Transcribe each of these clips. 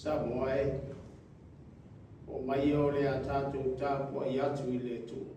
Samoa e, o mai o le a tatou tapuai atu i le Atua.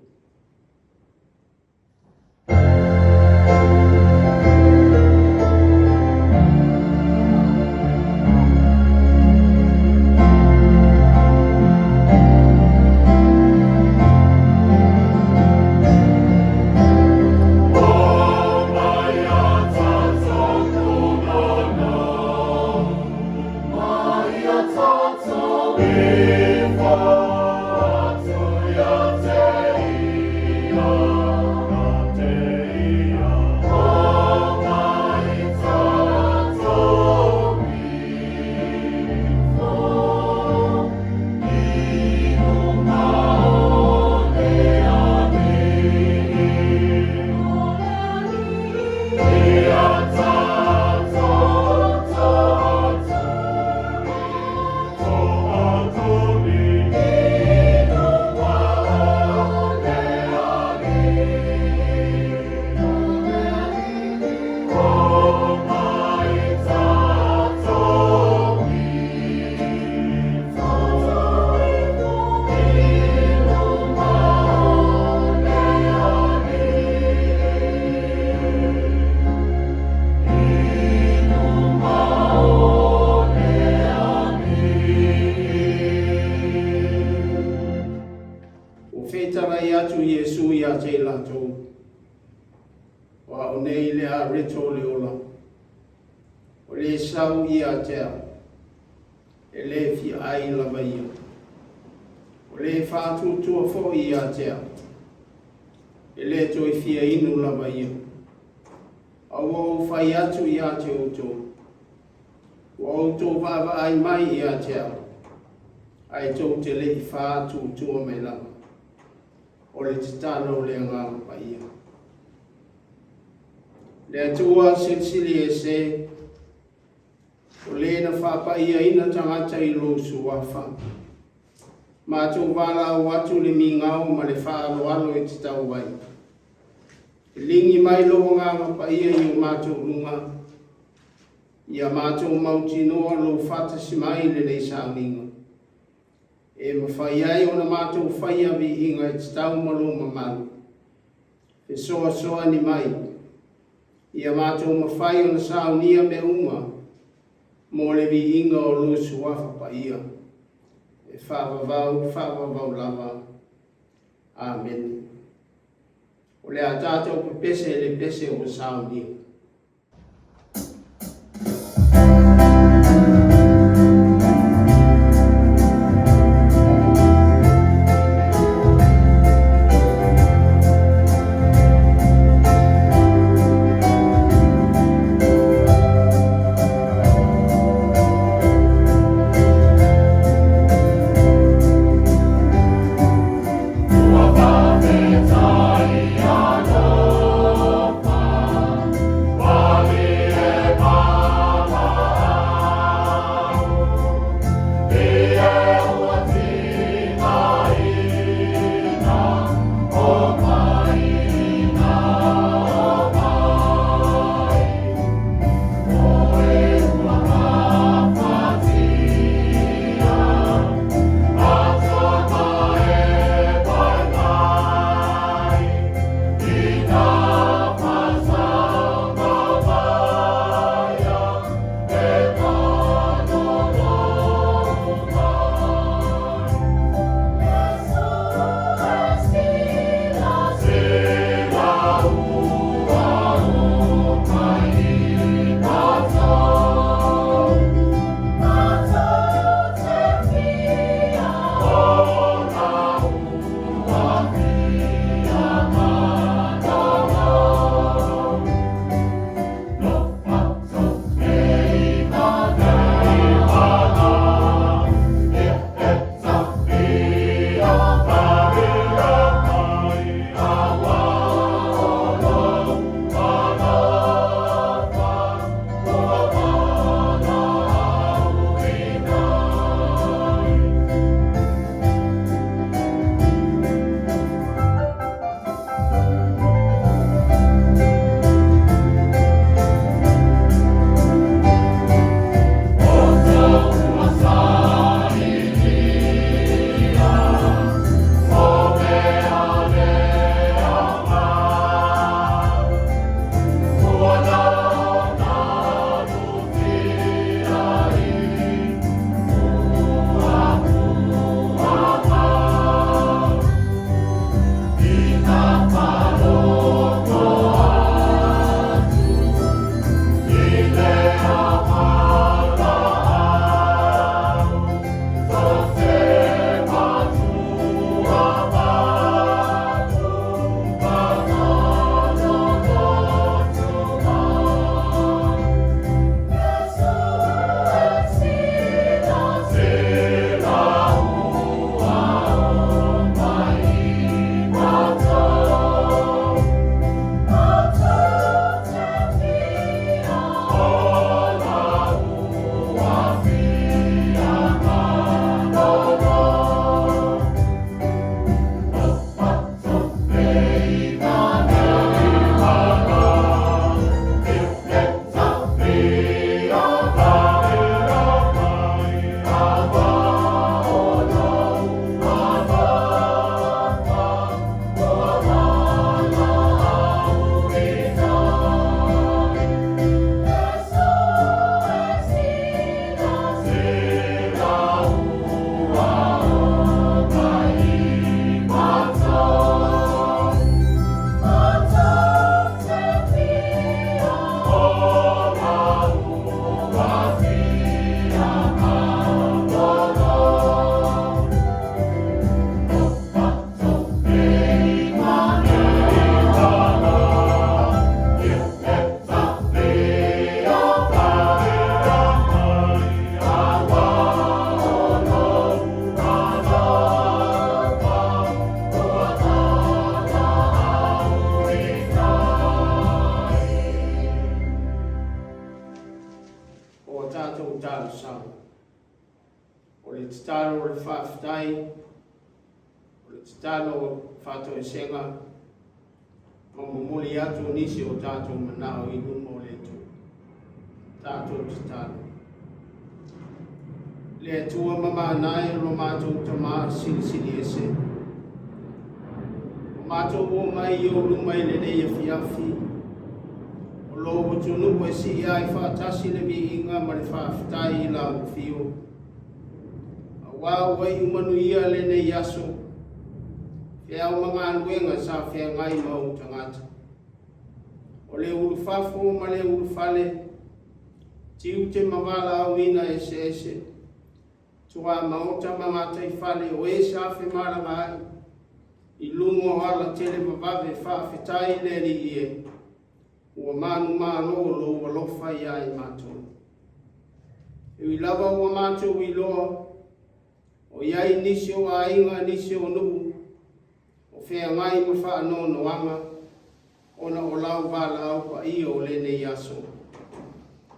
Ua fetalai atu Iesu ia te i latou, o au nei le areto o le ola, o le sau ia te au, e le fia ai lava ia. O le faatuatua foi ia te au, e le toe fia inu lava ia. A ua ou fai atu ia te outou, ua outou vaavaai mai ia te au, ae tou te le i faatuatua mai lava. O le tatalo o le Agaga Paia. Le Atua Silisili Ese, o le na faapaiaina tagata i lou suafa, matou valaau atu le migao ma le faaaloalo e tatau ai. Ligi mai lou Agaga Paia i o matou luga, ia matou mautinoa lou faatasi mai i lenei sauniga, e mafai ai ona matou faia viiga e tatau ma lou mamalu, fesoasoani mai, ia matou mafai ona saunia mea uma mo le viiga o lou suafa paia, e faavavau, faavavau lava. Amene. O le a tatou pepese i le pese ua saunia. Ua faafetai alofa. matou talosaga. O le tatalo o le faafetai, o le tatalo o faatoesega, ma momoli atu nisi o tatou manao i luma o le Atua. Tatou tatalo. Le Atua mamana e o lo matou Tama silisili ese. O matou o mai i ou luma i lenei afiafi, o lou atunuu e sii ai faatasi le viiga ma le faafetai i lau afio. Aua ua iu manuia lenei aso, feau ma galuega sa feagai ma ou tagata. O le ulufafo ma le ulufale, tiute ma valaauina eseese, tuamaota ma gataifale o e sa femalagaai i luga o ala televavave, faafetai i le Alii e, ua manumalo lou alofa iā i matou. E ui lava ua matou iloa, o i ai nisi o aiga, nisi o nuu, o feagai ma faanoanoaga ona o lau valaau paia o lenei aso.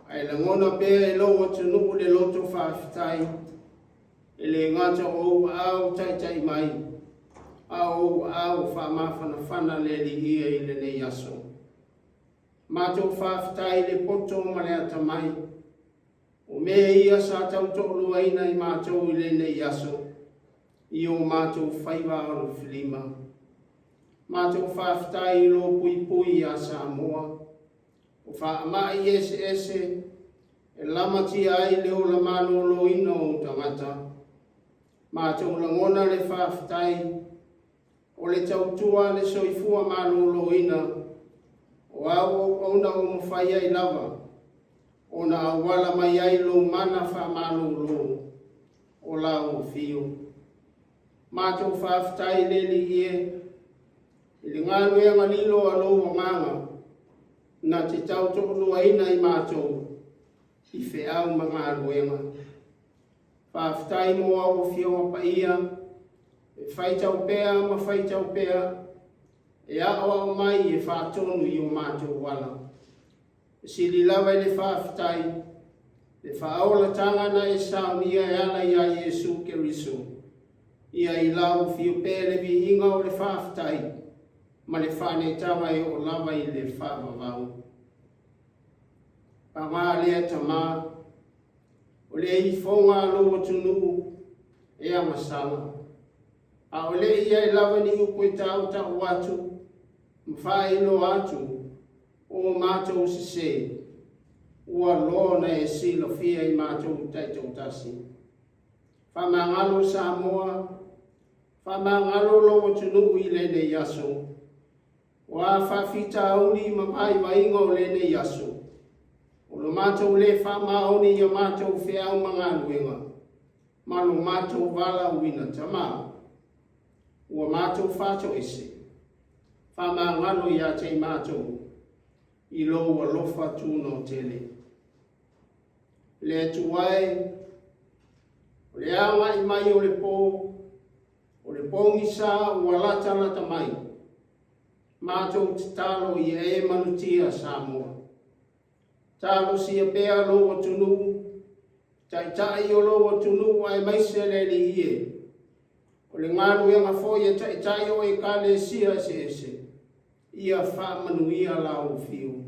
Ae lagona pea e lou atunuu le loto faafetai, e le gata o ou aao taitai mai, a o ou aao faamafanafana le Alii e i lenei aso. Matou faafetai i le poto ma le atamai, o mea ia sa tautoaluaina i matou i lenei aso, i o matou faiva alofilima. Matou faafetai i lou puipui iā Samoa, o faamai eseese e lamatia ai le ola maloloina o ou tagata. Matou lagona le faafetai o le tautua a le soifua maloloina o au auauna o mafai ai lava ona auala mai ai lou mana faamalolo o lau afio. Matou faafetai i le Alii e, i le galuega lilo a lou Agaga na te tautoaluaina i matou i feau ma galuega. Faafetai mo au Afioga Paia e faitau pea ma faitau pea, e aoao mai e faatonu i o matou ala. E sili lava i le faafetai le faaolataga na e saunia e ala iā Iesu Keriso. Ia i lau afio pea le viiga o le faafetai ma le faaneetaga e oo lava i le faavavau. Paga lea Tama, o le ifoga a lou atunuu e agasala, a o le i ai lava ni upu e tautau atu ma faailoa atu o matou sese, ua loa ona e silafia i matou taitoatasi. Faamagalo Samoa, faamagalo lou atunuu i lenei aso. O a faafitauli ma vaivaiga o lenei aso, o lo matou le faamaoni i a matou feau ma galuega, ma lo matou valaauina Tama, ua matou faatoese, faamagalo ia te i matou i lou alofa tunoa tele. Le Atua e, o le agai mai o le po, o le pogisa ua latalata mai, matou tatalo ia e manutia Samoa. Talosia pea lou atunuu, taitai o lou atunuu aemaise le Alii e. O le galuega foi e taitai o Ekalesia eseese, ia faamanuia lau afio.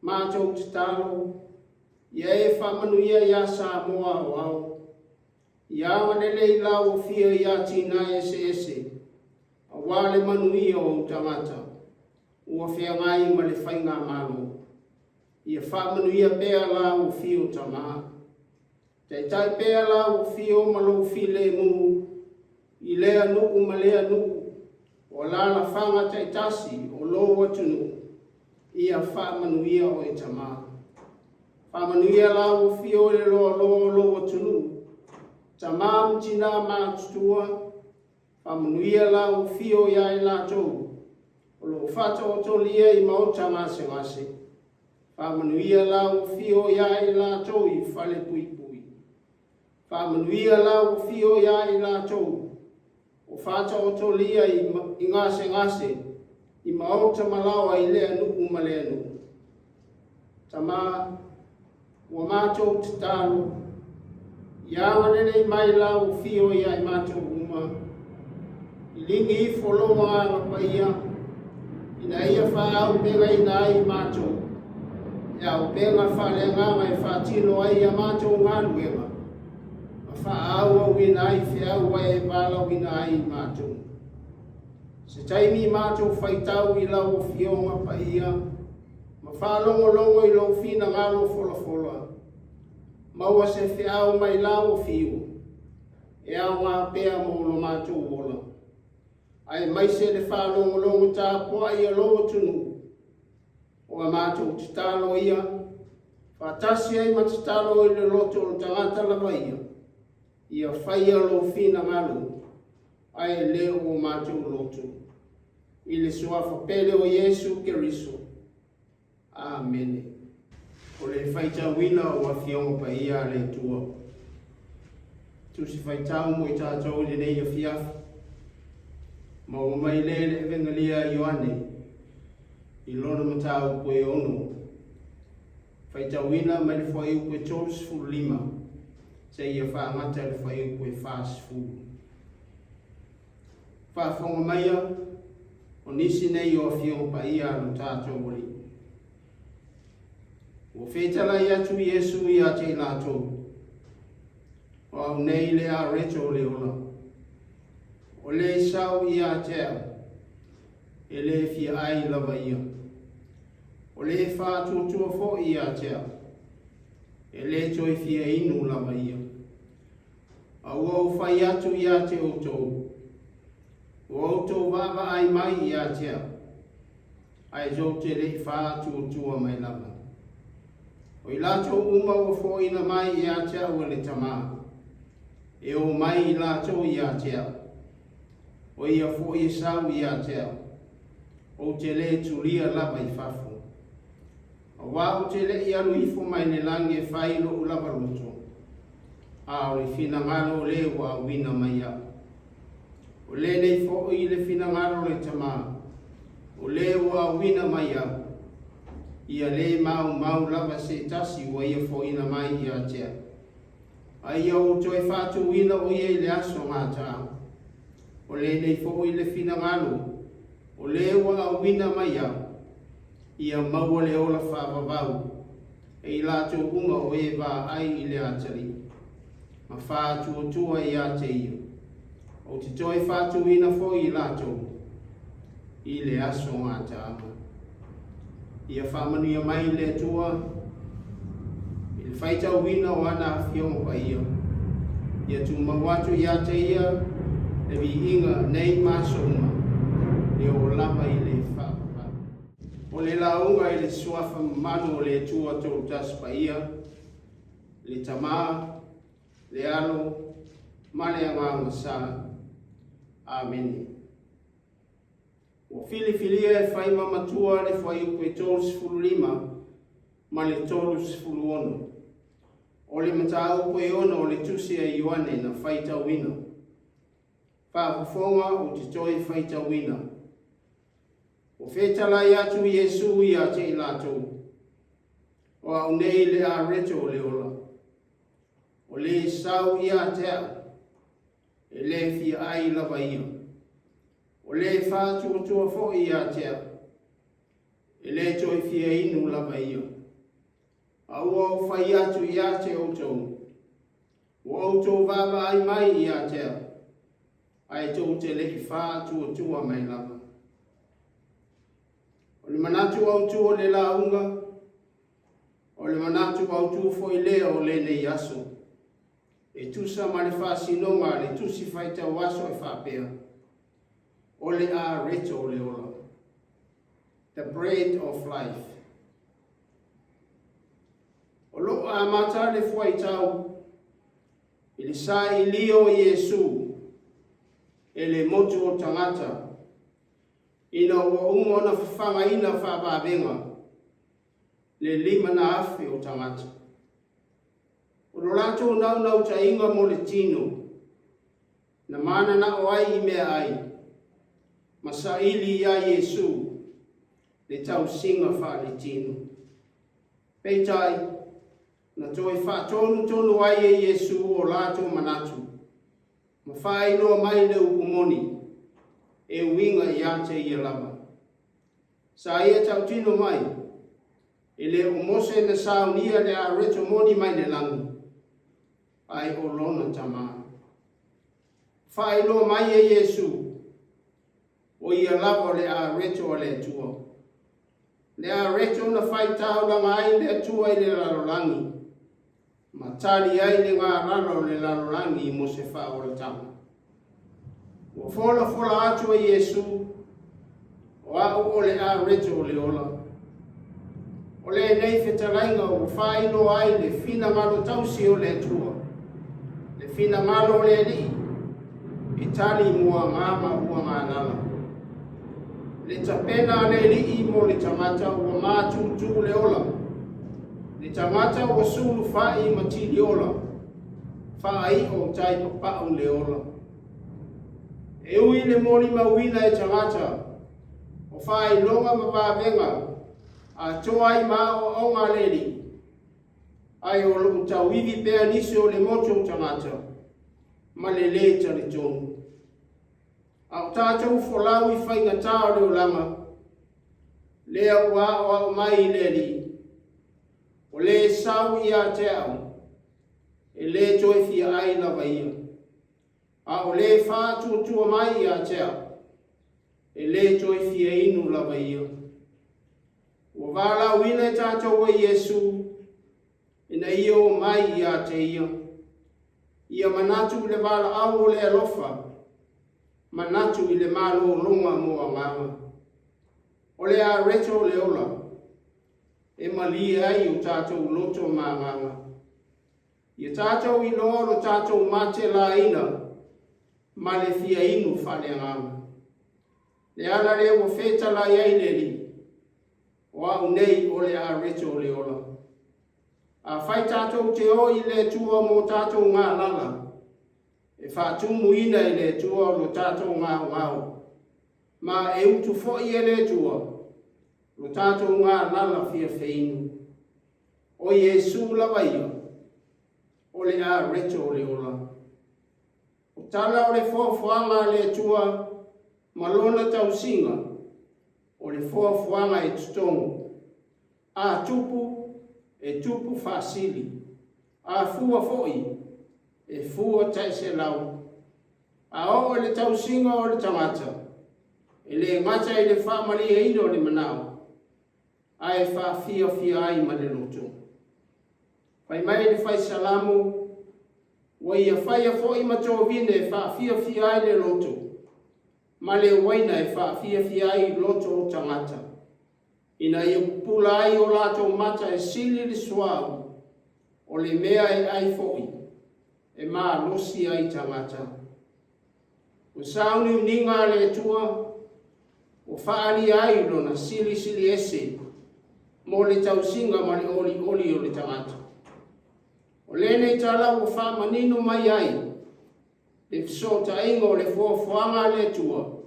Matou tatalo, ia e faamanuia iā Samoa aoao, ia agalelei lau afio i atinae eseese, aua le manuia o ou tagata ua feagai ma le faigamalo. Ia faamanuia pea lau afio Tama. Taitai pea lau afio ma lou filemu i lea nuu ma lea nuu o alaalafaga taitasi o lou atunuu. Ia faamanuia oe Tama. Faamanuia lau afio i le loaloa o lou atunuu, tama ma tinā matutua. Faamanuia lau afio iā i latou o lo o faataotolia i maota gasegase. Faamanuia lau afio iā i latou i fale puipui. Faamanuia lau afio iā i latou o faataotolia i gasegase i maota ma laoa i lea nuu ma lea nuu. Tama, Ua matou tatalo, ia agalelei mai lau afio ia i matou uma, liligi ifo lou Agaga Paia, ina ia faaaupegaina ai i matou, le auupega faaleagaga e faatino ai a matou galuega, ma faaauauina ai feau ua e valaauina ai i matou. Se taimi matou faitau i lau Afioga Paia, ma faalogologo i lou finagalo folafola, maua se feau mai lau afio, e aoga pea mo lo matou ola, aemaise le faalogologo tapuai a lou atunuu. O a matou tatalo ia, faatasi ai ma tatalo i le loto o le tagata lava ia, ia faia lou finagalo, ae le o o matou loto. I le suafa pele o Iesu Keriso. Amene. O le faitauina o Afioga Paia a le Atua. Tusi faitau mo i tatou i lenei afiafi. Maua mai lea i le Evegalia a Ioane i lona mataupu e 6. Faitauina mai le fuaiupu e 35 seia faagata i le fuaiupu e 40. Faafofoga maia, o nisi nei o Afioga Paia a lo tatou Alii. Ua fetalai atu Iesu ia te i latou, O au nei le areto o le ola. O le sau ia te au, e le fia ai lava ia. O le faatuatua foi ia te au, e le toe fia inu lava ia. A ua ou fai atu ia te outou, ua outou vaavaai mai ia te au, ae tou te le i faatuatua mai lava. O i latou uma ua foaina mai ia te au e le Tama, e o mai i latou ia te au. O ia foi e sau ia te au, ou te le tulia lava i fafo. Aua ou te le i alu ifo mai le lagi e fai lou lava loto, a o le finagalo o le ua auina mai au. O lenei foi le finagalo o le Tama, o le ua auina mai au, ia le maumau lava se tasi ua ia foaina mai ia te au, a ia ou toe faatuina o ia i le aso gataaga. O lenei foi le finagalo o le ua auina mai au, ia maua le ola faavavau e i latou uma o e vaai i le atalii, ma faatuatua ia te ia. Ou te toe faatuina foi i latou i le aso gataaga. Ia faamanuia mai le Atua i le faitauina o ana afioga paia. Ia tumau atu ia te ia le viiga nei ma aso uma, e oo lava i le faavavau. O le lauga i le suafa mamalu o le Atua Toatasi Paia, le Tama, le Alo ma le Agaga Sa. Amene. Ua filifilia e fai ma matua le fuaiupu e 35 ma le 36. O le mataupu e 6 o le tusi a Ioane na faitauina. Faafofoga ou te toe faitauina. Ua fetalai atu Iesu ia te i latou, O au nei le areto o le ola. O le sau ia te au, e le fia ai lava ia. O le faatuatua foi ia te au, e le toe fia inu lava ia. A ua ou fai atu ia te outou, ua outou vaavaai mai ia te au, ae tou te le i faatuatua mai lava. O le manatu autu o le lauga, o le manatu autu foi lea o lenei aso, e tusa ma le faasinoga a le Tusi Faitau Aso e faapea, O le areto o le ola. The bread of life. O lo o amata le fuaitau i le sailia o Iesu e le motu o tagata ina ua uma ona fafagaina faavavega le 5,000 o tagata. O lo latou naunautaiga mo le tino, na mananao ai i meaai, ma saili iā Iesu le tausiga faaletino. Peitai, Na toe faatonutonu ai e Iesu o latou manatu, ma faailoa mai le upu moni, e uiga ia te ia lava. Sa ia tautino mai, e le o Mose na saunia le areto moni mai le lagi, ae o lona Tama. Faailoa mai e Iesu, o ia lava o le areto a le Atua. Le areto na faitaulaga ai le Atua i le lalolagi, ma tali ai le galala o le lalolagi mo se faaolataga. Ua folafola atu e Iesu, o au o le areto o le ola. O lenei fetalaiga ua faailoa ai le finagalo tausi o le Atua, le finagalo o le Alii, e tali mo aga ma ua galala. Le tapena a le Alii mo le tagata ua matutu le ola, le tagata ua sulufai ma tiliola, faai'o tai papau le ola. E ui le molimauina e tagata, o faailoga ma vavega atoa ai ma aoaoga a le Alii, ae o lo o tauivi pea nisi o le motu o tagata ma le lē talitonu. A o tatou folau i faigata o le olaga, lea ua aoao mai i le Alii, o lē sau ia te au, e lē toe fia ai lava ia. A o lē faatuatua mai ia te au, e lē toe fia inu lava ia. Ua valaauina e tatou e Iesu ina ia o mai ia te ia. Ia manatu i le valaau o le alofa, manatu i le malologa mo agaga. O le areto o le ola, e malie ai o tatou loto ma agaga. Ia tatou iloa lo tatou mate laina ma le fia inu faaleagaga. Le ala lea ua fetalai ai le Alii, o au nei o le areto o le ola. Afai tatou te o i le Atua mo tatou galala, e faatumuina e le Atua lo tatou gaogao, ma e utu foi e le Atua lo tatou galala fia feinu. O Iesu lava ia, o le areto o le ola. O tala o le foafoaga a le Atua ma lona tausiga, o le foafoaga e totogo. A tupu, e tupu faasili. A fua foi, e fua taeselau. A oo i le tausiga o le tagata, e le gata i le faamalieina o le manao, ae faafiafia ai ma le loto. Fai mai le Fai Salamo, Ua ia faia foi ma tovine e faafiafia ai le loto, ma le uaina e faafiafia ai loto o tagata, ina ia pupula ai o latou mata e sili le suauu, o le mea e ai foi, e malosi ai tagata. O sauniuniga a le Atua ua faaalia ai lona silisili ese mo le tausiga ma le olioli o le tagata. O lenei tala ua faamanino mai ai le fesootaiga o le foafoaga a le Atua,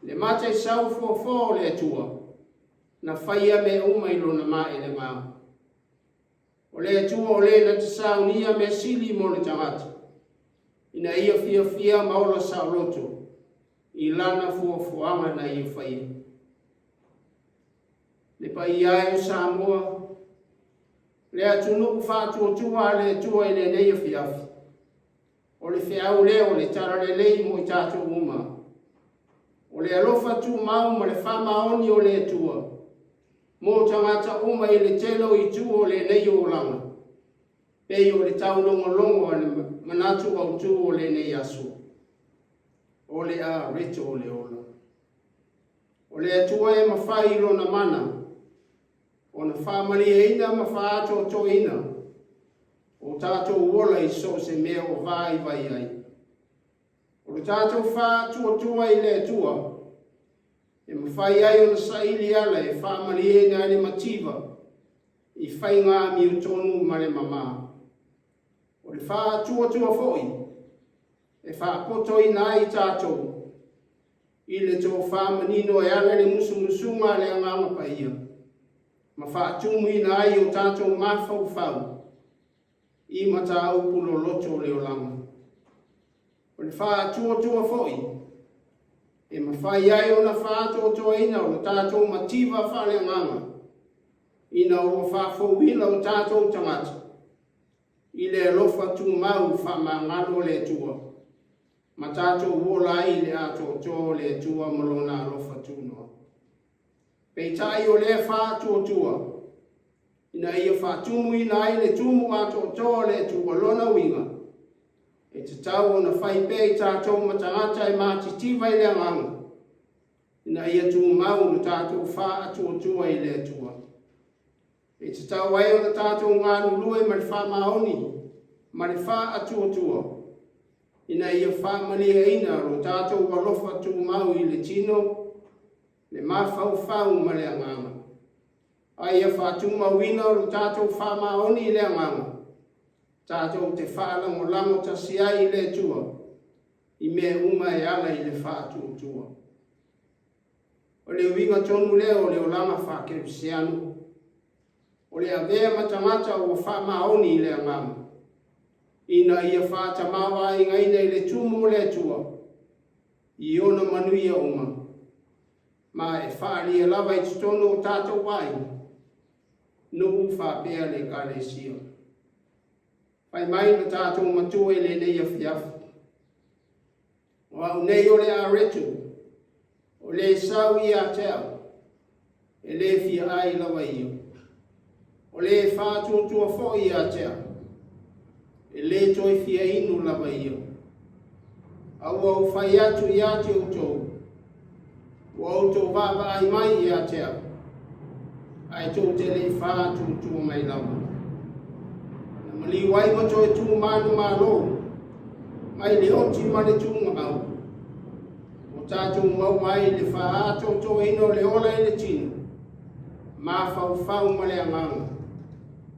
le mataisau foafoa o le Atua, na faia mea uma i lona maelega. O le Atua o le na te saunia mea sili mo le tagata, ina ia fiafia ma ola saoloto i lana fuafuaga na ia faia. Le paia e o Samoa, le atunuu faatuatua a le Atua i lenei afiafi, o le feau lea o le talalelei mo i tatou uma. O le alofa tumau ma le faamaoni o le Atua mo tagata uma i le tele o itu o lenei olaga, pei o le taulogologo a le manatu autu o lenei aso, o le areto o le ola. O le Atua e mafai i lona mana ona faamalieina ma faaatoatoaina o tatou ola i so o se mea o vaivai ai. O lo tatou faatuatua i le Atua, e mafai ai ona saili ala e faamalieina ai le mativa i faiga amiotonu ma le mamā. O le faatuatua foi e faapotoina ai tatou i le tofa manino e ala i le musumusuga a le Agaga Paia ma faatumuina ai o tatou mafaufau. i mataupu loloto o le olaga. O le faatuatua foi e mafai ai ona faaatoatoaina o lo tatou mativa faaleagaga ina ua faafouina o tatou tagata i le alofa tumau faamagalo o le Atua ma tatou ola ai i le atoatoa o le Atua ma Lona alofa tunoa. Peitai o lea faatuatua ina ia faatumuina ai le tumu atoatoa o le Atua, lona uiga, e tatau ona fai pea i tatou ma tagata e matitiva i le agaga, ina ia tumau lo tatou faatuatua i le Atua. E tatau ai ona tatou galulue ma le faamaoni ma le faatuatua, ina ia faamalieina lo tatou alofa tumau i le tino, le mafaufau ma le agaga, a ia faatumauina lo tatou faamaoni i le agaga, tatou te faalagolago tasi ai i le Atua i mea uma e ala i le faatuatua. O le uiga tonu lea o le olaga faakerisiano, o le avea ma tagata ua faamaoni i le agaga, ina ia faatamaoaigaina i le tumu o le Atua i ona manuia uma, ma e faaalia lava i totonu o tatou aiga, nuu faapea le Ekalesia. Fai mai lo tatou Matua i lenei afiafi, o au nei o le areto, o le sau ia te au, e le fia ai lava ia. O le faatuatua foi ia te au, e le toe fia inu lava ia. A ua ou fai atu ia te outou, ua outou vaavaai mai ia te au, ae tou te le i faatuatua mai lava. Na maliu ai ma toe tu manumalo mai le oti ma le tuugamau, ua tatou maua ai le faaatoatoaina o le ola i le tino, mafaufau ma le agaga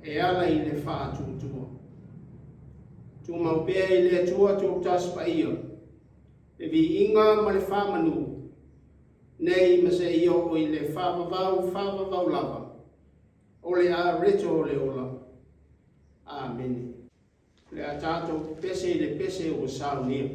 e ala i le faatuatua. Tumau pea i le Atua Toatasi Paia, le viiga ma le faamanu, nei ma seia oo i le faavavau faavavau lava, o le areto o le ola. Amene. O le a tatou pese i le pese ua saunia.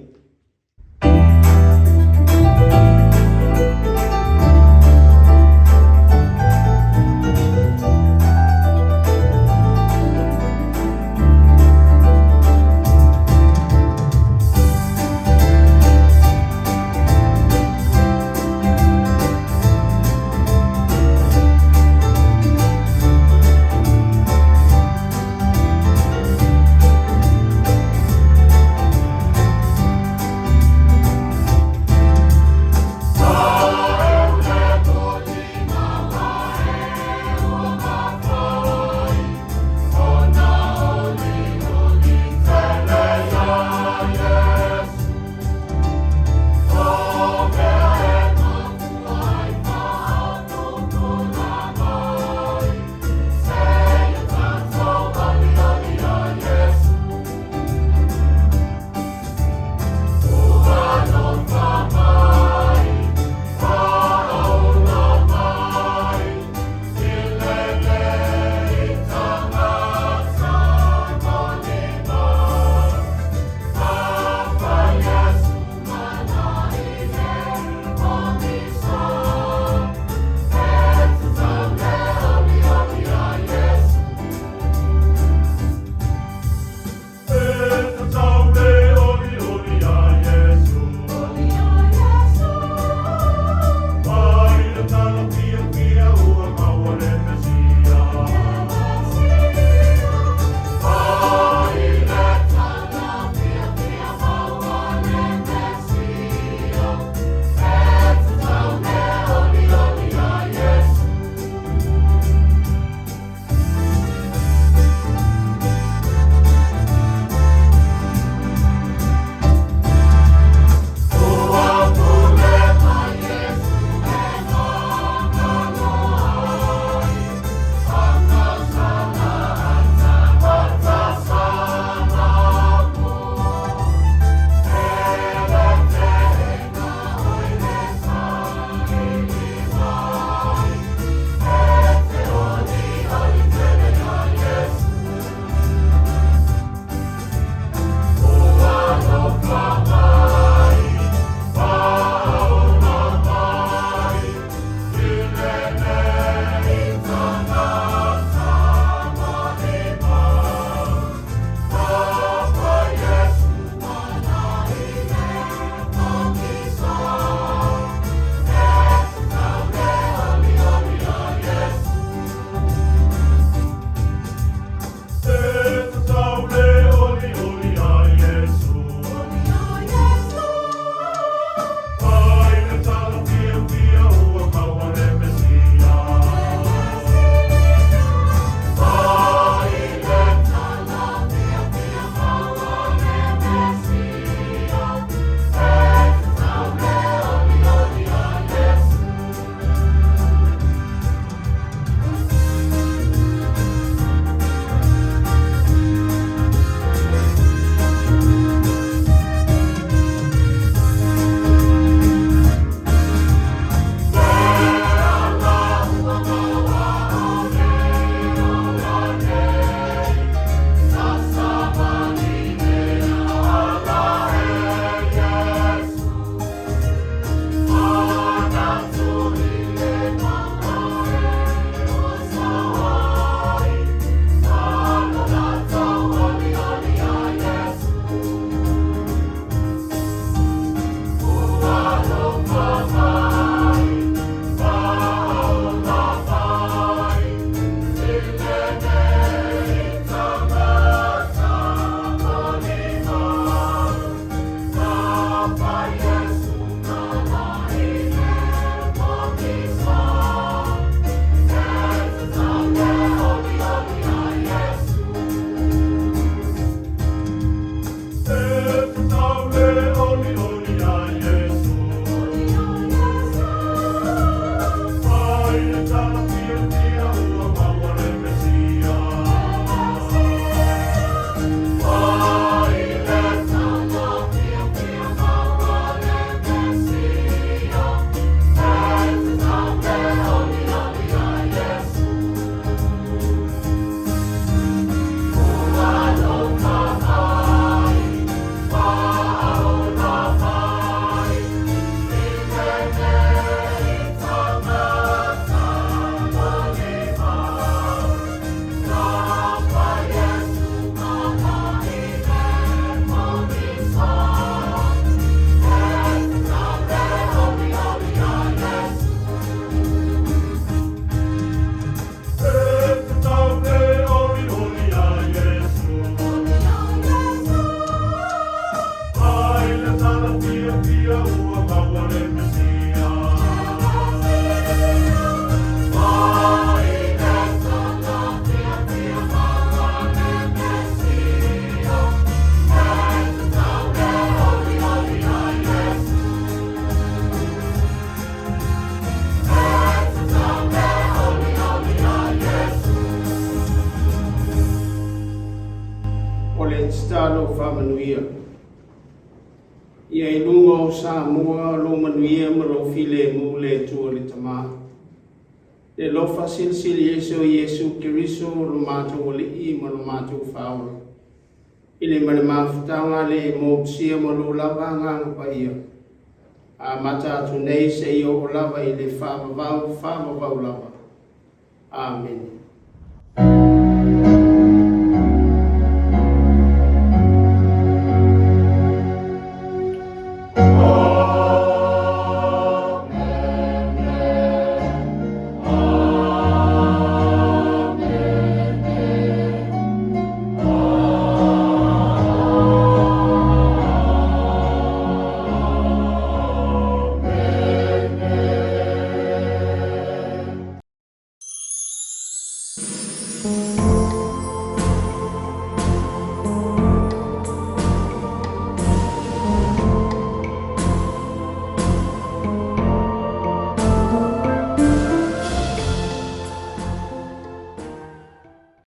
tatalo faamanuia. Ia i luga o Samoa lou manuia ma lou filemu le Atua le Tama. Le alofa silisili ese o Iesu Keriso lo matou Alii ma lo matou Faaola. I le ma le mafutaga le motusia ma lo lava Agaga Paia. Amata atu nei seia oo lava i le faavavau faavavau lava. Amene.